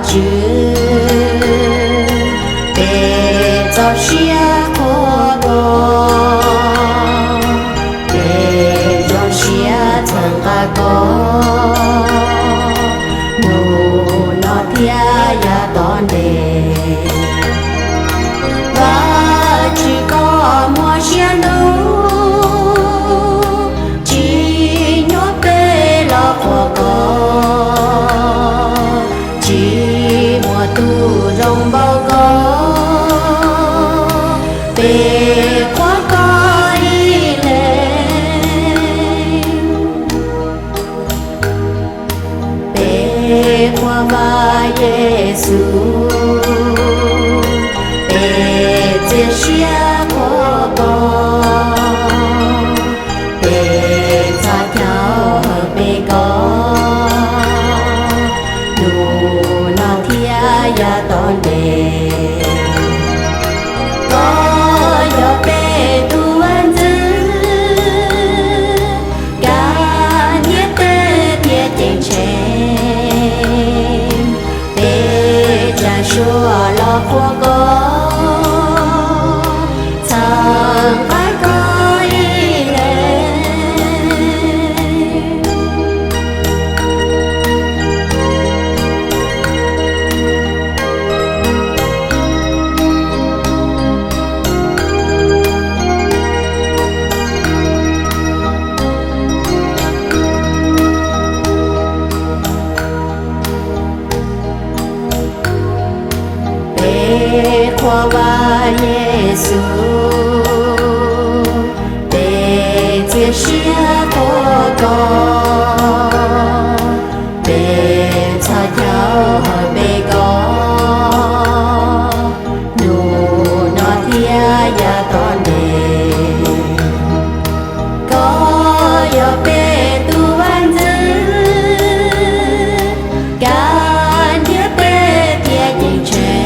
Tswv, peb txaus siab qhuas koj, peb zoo siab txhawb nqa koj, hnub no thiab yav tom ntej. Vajtswv, koj muaj siab hlub, tsis nyuaj peb los qhuas koj, tsis muaj tus zoo npaum koj, peb qhuas koj ib leeg. Peb qhuas Vaj Yexus, peb txiav siab qhuas koj, peb txhos caug hawm peb koj, hnub no thiab yav tom ntej. Koj yog peb tus vaj ntxwv, kav ntiab teb thiab ceeb tsheej, peb tsa suab los qhuas koj, txhawb nqa koj ib leeg. Peb qhuas Vaj Yexus, peb txiav siab qhuas koj, peb txhos caug hawm peb koj, hnub no thiab yav tom ntej. Koj yog peb tus vaj ntxwv, kav ntiab teb thiab ceeb tsheej,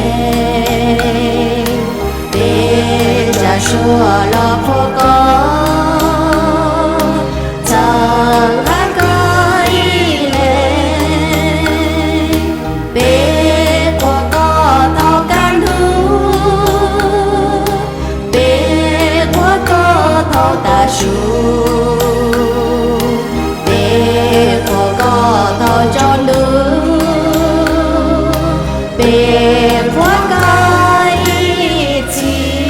peb tsa suab los qhuas koj, txhawb nqa koj ib leeg. Peb qhuas koj thaum kaj ntug, peb qhuas koj thaum tav su, peb qhuas koj thaum tsaus ntuj, peb qhuas koj ib txhis.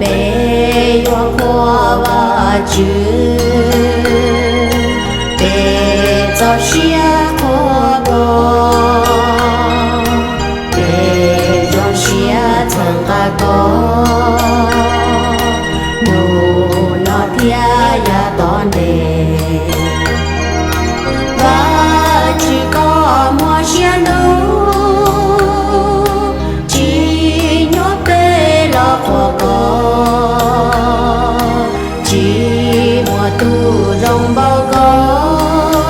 Peb yuav qhuas Vajtswv, peb txaus siab qhuas koj, peb zoo siab txhawb nqa koj, hnub no thiab yav tom ntej. Vajtswv, koj muaj siab hlub, tsis nyuaj peb los qhuas koj, tsis muaj tus zoo npaum koj,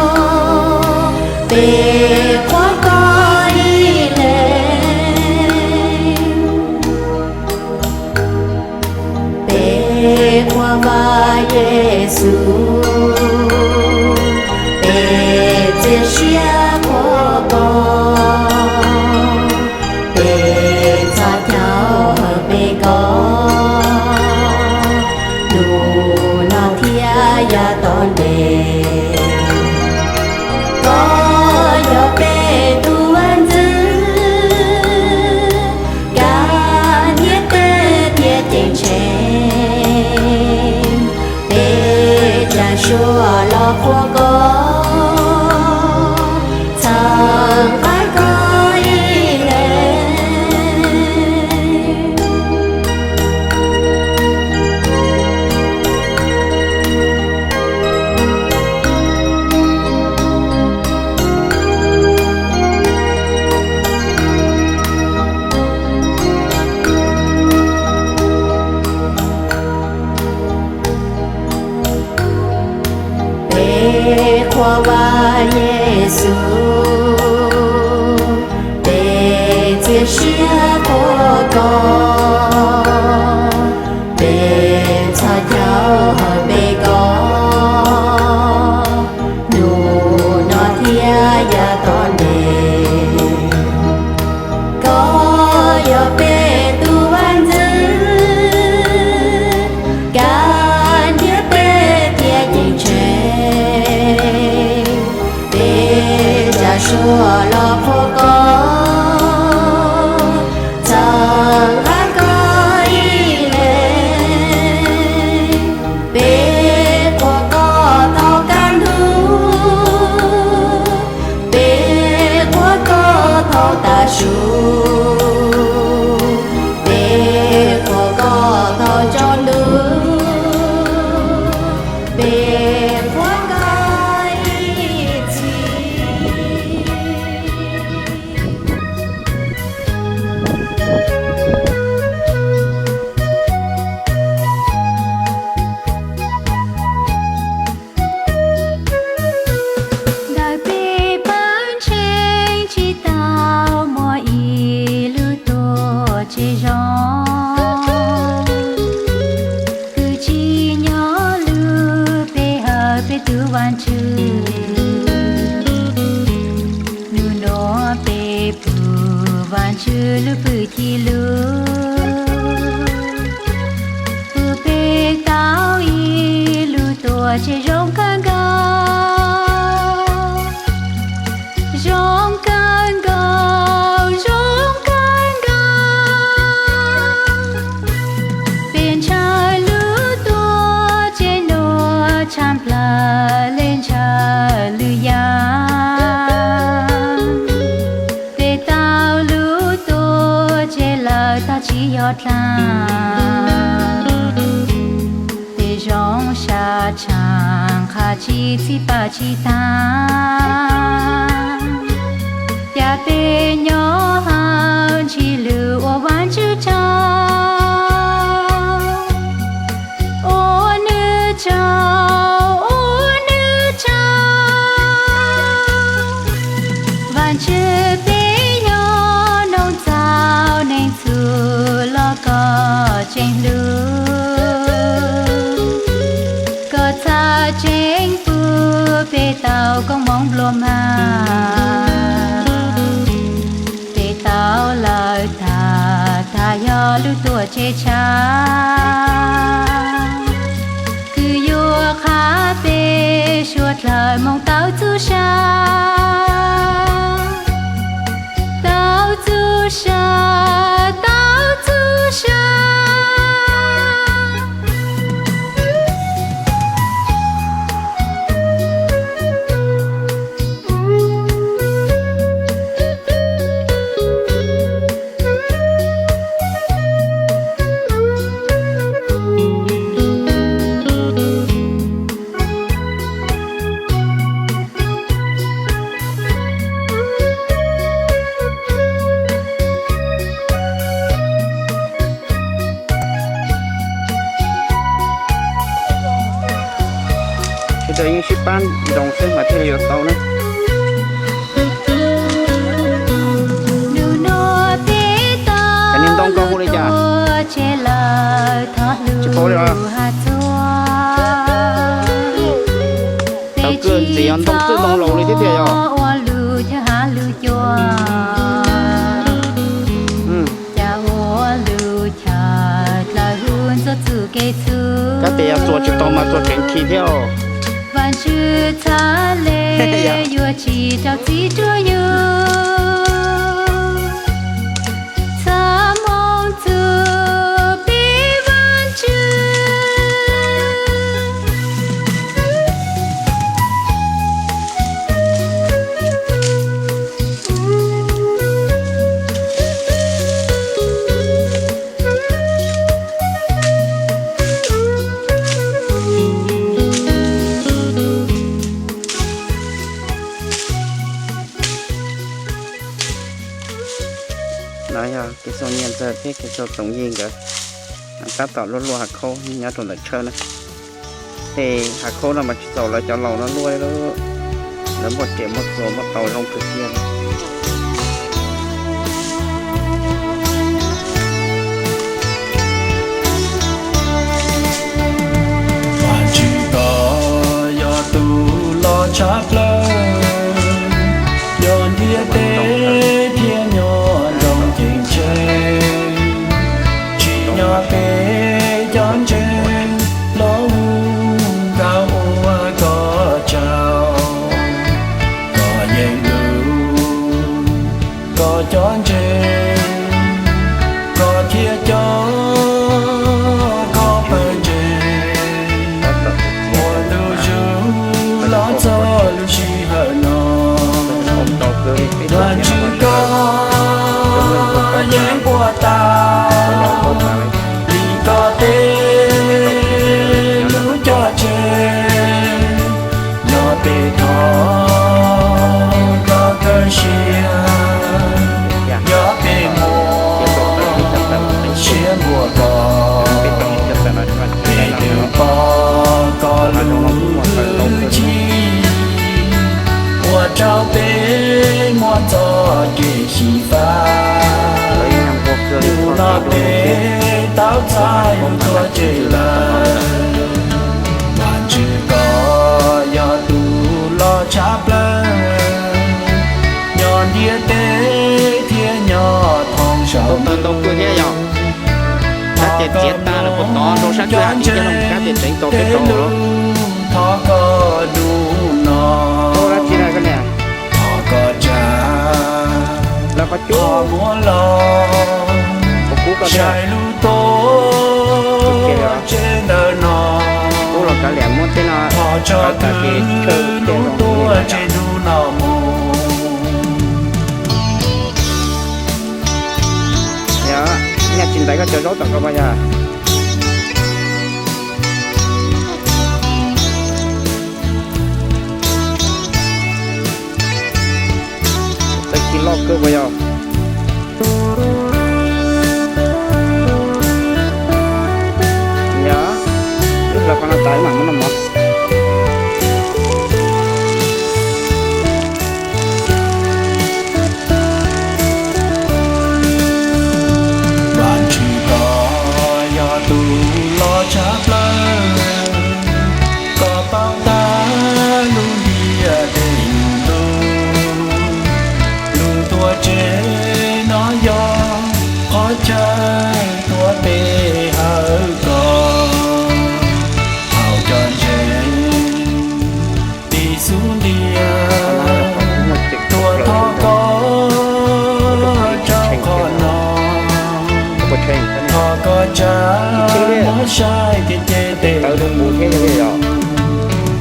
peb qhuas koj ib leeg. Peb qhuas Vaj Yexus, peb txiav siab qhuas koj, peb txhos caug hawm peb koj, hnub no thiab yav tom ntej. Koj yog peb tus vaj ntxwv, kav ntiab teb thiab ceeb tsheej, peb tsa suab los qhuas koj, txhawb nqa koj ib leeg. Peb Quas Vas Yexus, peb txiav siab qhuas koj, peb txhos caug hawm peb koj, hnub no thiab yav tom ntej. Koj yog peb tus Vaj Ntxwv, kab ntiab peb thiaj ceeb tsheej. Peb tsa suab los qhuas koj, txhawb nqa koj ib leeg. Peb qhuas koj thaum kaj ntug, peb qhuas koj thaum tav su, peb qhuas koj thaum tsaus ntuj, peb qhuas koj ib txhis. Ntawm peb pawg ntseeg tsis tau muaj ib lub tuam tsev zoo, kwv tsis nyob lub peb hawm peb tus Vaj Ntxwv. Nub nuav peb pum Vaj Ntxwv lub hwj chim lug, pum peb tau ib lub tuam tsev zoo kawg nkaus, zoo kawg nkaus, zoo kawg nkaus. Peb ntshaw lub tuam tsev nuav tshaj plawg le ntshaw lwm yaam. Peb tau lub tuam tsev lawm tag tsis yog dlaag, peb zoo sab tshaaj qha tsis txhij pab tsis taag. Cas peb nyob hawm ntsis lug ua Vaj Ntxwv tsaug, ua nwg tsaug, ua nwg tsaug. Vaj Ntxwv, peb yog noog txaus neeg txhum los koj tseem hlub, koj txhad tseem pub peb tau koob moov nplua mag. Peb tau lawm tag, tag yog lub tuam tsev tshav, kws yuav qha peb suav dlawg moo tau txuj sa, tau txuj sa, tau txuj sa. Sawv daws yeej sib pab nroos xwb mas thiaj li yuav tau na. Nub nuav peb tau ntoo koj hu li cas? Tsis paub li os. Tau kawg ntxiv yog ntoo txwj ntoo laus li thiab tiag yog. Ua lub chaw hav lub cua, cas ua lub chaw dlawg hu ntxuav txuj kev txhub. Kab tes yog txuas tsis tau mas txuas tseem khi thiab. Vaj Tswv txhad le yuav tsis rau txim rua yug, txhad moog txug peb Vaj Tswv. No yog Kev Xyooj Nyiaj Ntxawg thiab Kev Xyooj Txoov Yig nkawd tab tom luaj luaj hav khaub nyob rau ntawm tshawb na. Tej hav khaub no mas tsis txaus lawv cov laus no luaj li lauj. Lawv muaj riam muaj txuas muaj tau zoo kawg kiag. Vajtswv koj yog tus loj tshaj plaws, nyob ntiaj teb thiab nyob nroog ceeb tsheej, tsim nyog peb cov ntseeg los hu nkauj ua koj tsaug. Koj yeej hlub koj cov ntseeg, koj thiab cov koj pawg ntseeg, ua ntu zus los txog lub sij hawm no. Vajtswv koj yeej puag ta li koj tej lub coj tseg, yog peb thov koj kawg siab, yog peb muaj siab npuab koj, peb twb pom koj lub hwj chim, ua rau peb muaj txoj kev xyiv fab. Hnub no peb tau txais lub tuam tsev lawm. Vajtswv koj yog tus loj tshaj plaws, nyob ntiaj teb thiab nyob thoob saum ntuj. Tab ces txiav tag lawm puas tod rau sab ntsuj ha tiv coj loo kab ces tseev tau peb rau lawm. Thov koj hnub no, thov koj tsa, thov muab los saib lub tuam tsev ntawm no, thov tso kwv lub tuam tsev hnub no mus. Yog, nyaj tsis ntais koj cov zaub tom ko mas yog. Txawj ci loj kawg puas yog? Yog, wb hlawv qhov no tas wb mam muab noj mov. Vajtswv koj yog tus loj tshaj plaws, koj paub tag lub ntiaj teb lub ntuj. Lub tuam tsev no yog qhov chaw tuav peb hawm koj, thaum cov ntseeg tib xub ntiag tuaj thov koj rau qhov no, thov koj tsa muab saib kev cai tes lus.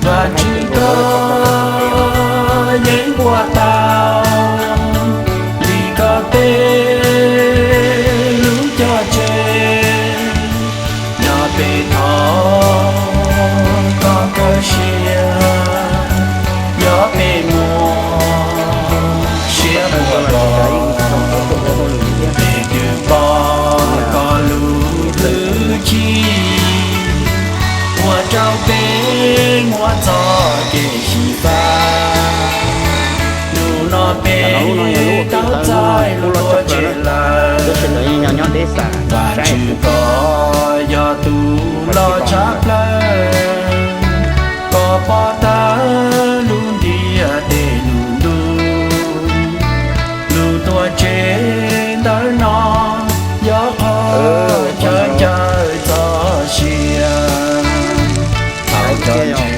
Vajtswv koj yeej puag ta li koj tej lub coj tseg, yog peb thov koj kawg siab, yog peb muaj siab npuab koj, peb twb pom koj lub hwj chim, ua rau peb muaj txoj kev xyiv fab. Hnub no peb tau txais lub tuam tsev lawm. Vajtswv koj yog tus loj tshaj plaws, koj paub tag lub ntiaj teb lub ntuj. Lub tuam tsev ntawm no yog qhov chaw caw txoj sia, thaum cov ntseeg